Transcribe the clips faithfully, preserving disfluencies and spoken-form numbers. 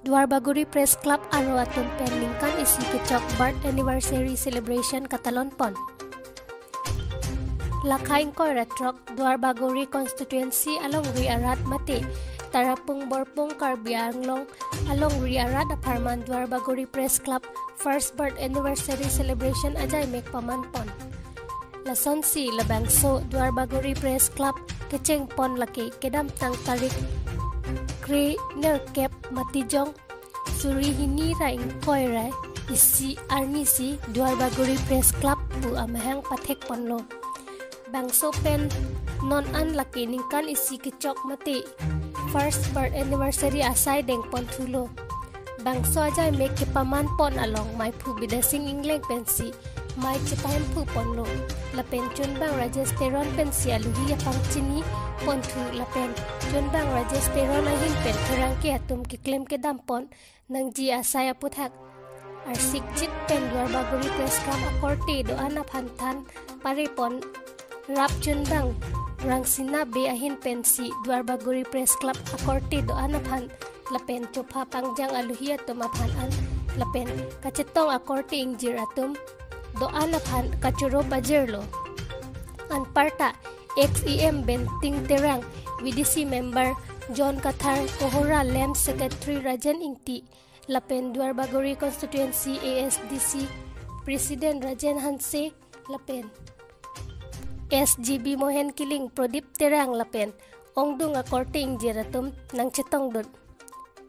Duarbagori Press Club aro atum pen ningkan isi kechok birth anniversary celebration katalon pon. Lakha ingkoi ra throk Duarbagori constituency alongri arat mate Tarapung Borpung Karbi Anglong alongri arat apharman Duarbagori Press Club first birth anniversary celebration ajai mek paman pon. Lasonsi labangso Duarbagori Press Club kecheng pon lake kedamtang tarik kre nerkep Matijong suri hini ra ingkoi ra isi arni si Duarbagori Press Club pu amahang pathek ponlo. Bangso pen non an lake ningkan isi kechok mate first birth anniversary asai deng pon thulo. Bangso ajai mek kepaman pon along maiphu Bidasing Engleng pensi mai chepahemphu ponlo. Lapen chunbang Rajesh Teron pensi aluhi apangchini pon thu lapen chunbang Rajesh Teron ahin pen pherangke atum keklem kedam pon nangji asai aputhak. Arsikjit pen Duarbagori Press Club akorte do-an aphan than pare pon rap chunbang Rangsina Bey ahin pensi Duarbagori Press Club akorte do-an aphan lapen chopha pangjang aluhi atum aphan an lapen kachetong akorte ingjir atum do-an aphan kachoro pajirlo. Anparta ex E M Benting Terang, V D C member John Kathar, Kohora Lamps secretary Rajen Ingti, lapen Duarbagori constituency A S D C president Rajen Hanse, lapen S G B Mohen Killing, Prodip Terang lapen ongdung akorte ingjir atum nangchetongdun.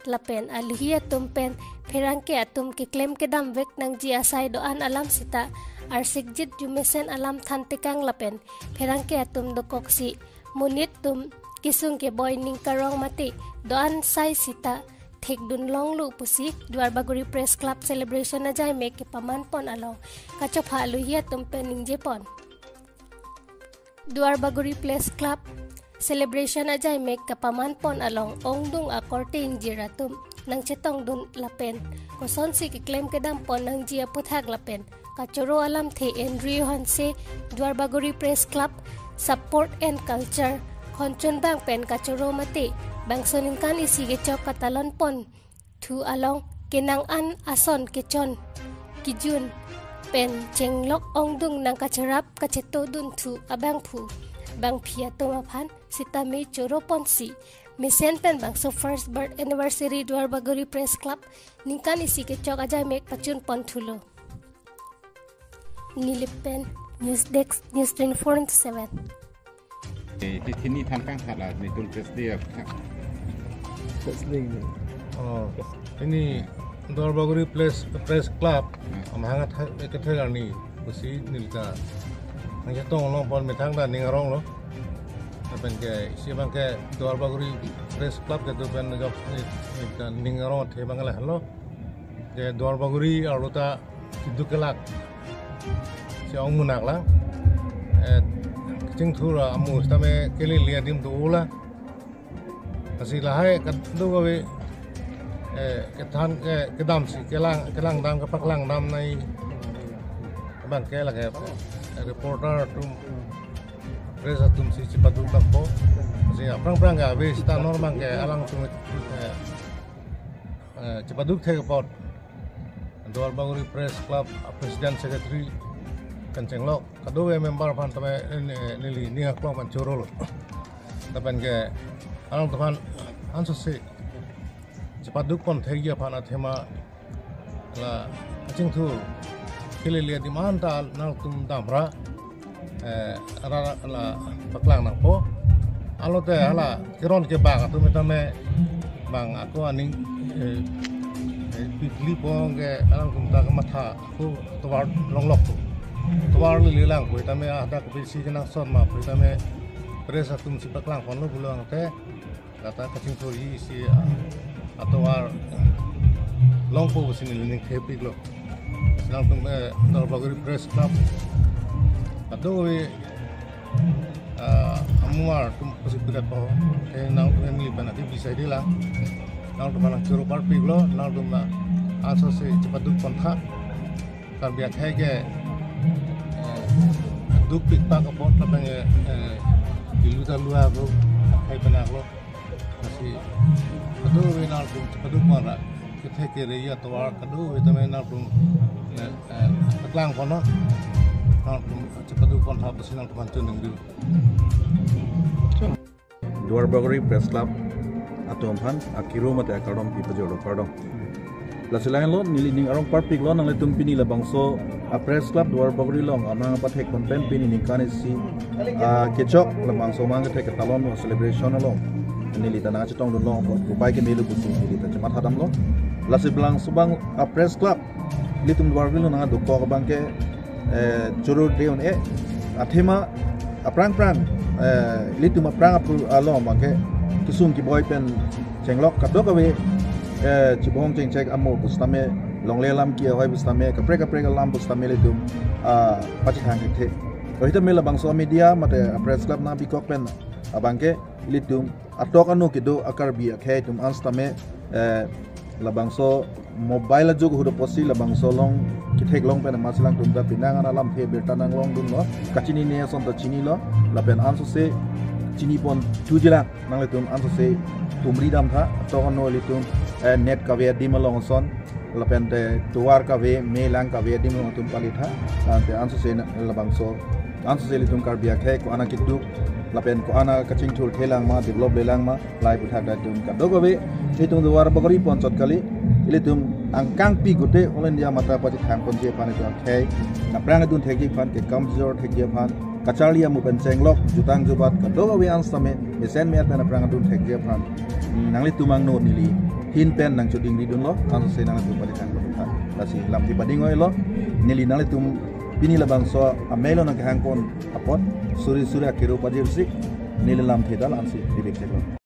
Lapen aluhi atum pen pherangke atum keklem kedam vek nangji asai do-an alam sita arsikjit jumesen alam than tekang lapen pherangke atum dokoksi monit atum kesung keboi ning karong mate do-an sai sita thekdun longlo pusi Duarbagori Press Club celebration ajai mek kepaman pon along kachopha aluhi atum pen ningje pon. Duarbagori Press Club celebration ajai mek kapaman pon along ongdung akorte ingjir atum nangchetongdun lapen kosonsi keklem kedam pon nangji aputhak lapen kachoro alamthe Andrew Hanse, Duarbagori Press Club Support and Culture khonchon bang pen kachoro mate bangso ningkan isi kechok katalon pon thu along kenang an ason kechon kijun pen chenglok ongdung nangkacherap kachetodun thu abangphu bangphi atum aphan sitame choro ponsi mesen pen bangso first birth anniversary Duarbagori Press Club ningkan isi kechok ajai mek pachun pon thulo. Nilip pen News Desk, News twenty-four into seven. Eh, di sini tangkang salah ni tul Thursday ya. Thursday ni. Oh, ini Duarbagori Press, Press Club, hmm, amahang athak ekethe arni pusi neli ta nangchetong long pon methang ta ning arong lo. Lapen ke isi abang ke Duarbagori Press Club ke tu pen jok ni, ni ta ning arong athe abang lahelo. Ke Duarbagori arlo ta keduk kelak si ong munak lang. Eh, kachingthur amu sitame kelele adim do-o lang. Lasi lahai kadokave, eh, kethan, eh, kedam si kelang, kelang dam, kepaklang dam nai. Abang ke lake, eh, reporter atum, press atum si chepaduk dakpo. Lasi aphrang phrang ke ave sita non abang ke alangtum, eh, eh, chepaduk thek apot Duarbagori Press Club, ah, President Secretary pen chenglok kadokave member aphan tame, eh, ne-, neli ning aklong pen choro lo. Lapen ke alangtum aphan ansose chepaduk pon thekji aphan athema la kachingthur kelele adim anta nangtum damra, eh, ra, ra, la paklang nangpo. Alote hala keron kebang atum tame bang ako aning, eh, eh, pipli pon ke alangtum ta kematha ako tovar longlok po. Tovar lele lang po tame ada kopisi kenangsot ma po tame press atum si paklang ponlo pulo angte. Lata kachingthurji isi, ah, atovar longpo pusi neli ning thepiklo. Nangtum, eh, Duarbagori Press Club kadokave, ah, amumar atum pusi pirat po. Ke nangtum neli pen ati bisai di lang. Nangtum aphan choro parpiklo, nangtum ansose chepaduk pon tha. Karbi akhei ke, eh, dukpik pak apot lapen, eh, dilu ta lua ko akhei pen aklo. Lasi kadokave nangtum chepaduk pon ra. Thek kere atovar kadokave tame nangtum, eh, eh, paklang ponlo. Nangtum chepadu pon tha pusi nangtum aphan choningri. Duar Bagori Press Club atum aphan akiro mate akardom pipajor kardom. Lasi lahenlo, neli ning arong parpiklo, nanglitum pini labangso a Press Club Duar Bagori along amang apathek pen pini ningkan isi, ah, kechok labangso amang kethek ketalon celebration along neli ta nangchetongdunlo, kopai ke melu pusi neli ta chematha damlo. Lasi labangso abang a Press Club ilitum Duar Bagori along nangdokok abang ke, eh, choro de un-e, athema aphrang phrang, eh, ilitum aphrang aphu along abang ke kesung keboi pen chenglok kadokave, eh, chibong chengchek amo pusitame, longle alam kehoi pusitame, kaprek kaprek alam pusitame ilitum, ah, pachethang thekthe. Sitame labangso media mate a Press Club nangpikok pen abang ke ilitum atok ano kedo a Karbi akhei atum an sitame, eh, labangso mobile ajok ahut apotsi labangso along ketheklong pen amatsi alangtum ta penang an alamthe birta nanglongdunlo, kachinine ason ta chinilo, lapen ansose chini pon thujilang, nanglitum ansose tumri dam tha, atok ano ilitum, eh, net kave adim along ason, lapen te tovar kave, me lang kave adim along atum pali tha, lapen te ansose na labangso, ansose ilitum Karbi akhei ko-an akeduk, lapen ko-an akachingthur thelang ma, develop lelang ma, lai puthak datum kadokave, itum Duar Bagori pon chot kali, ilitum angkangpi gute All India mata pachethang ponji aphan itum akhei, aphrang adun thekji aphan, kekam jor thekji aphan, kacharli amu pen chenglok, jutang jubat kadokave an sitame, mesen me-at pen aphrang adun thekji aphan, nanglitum angno neli ahin pen nangchodingridunlo, ansose nanglitum pachethang pon tha. Lasi lamthe pading oilo, neli nanglitum pini labangso amelo nangkehang pon apot, suri suri akiro pajirsi, neli lamthe ta la-ansi bibik cheklo.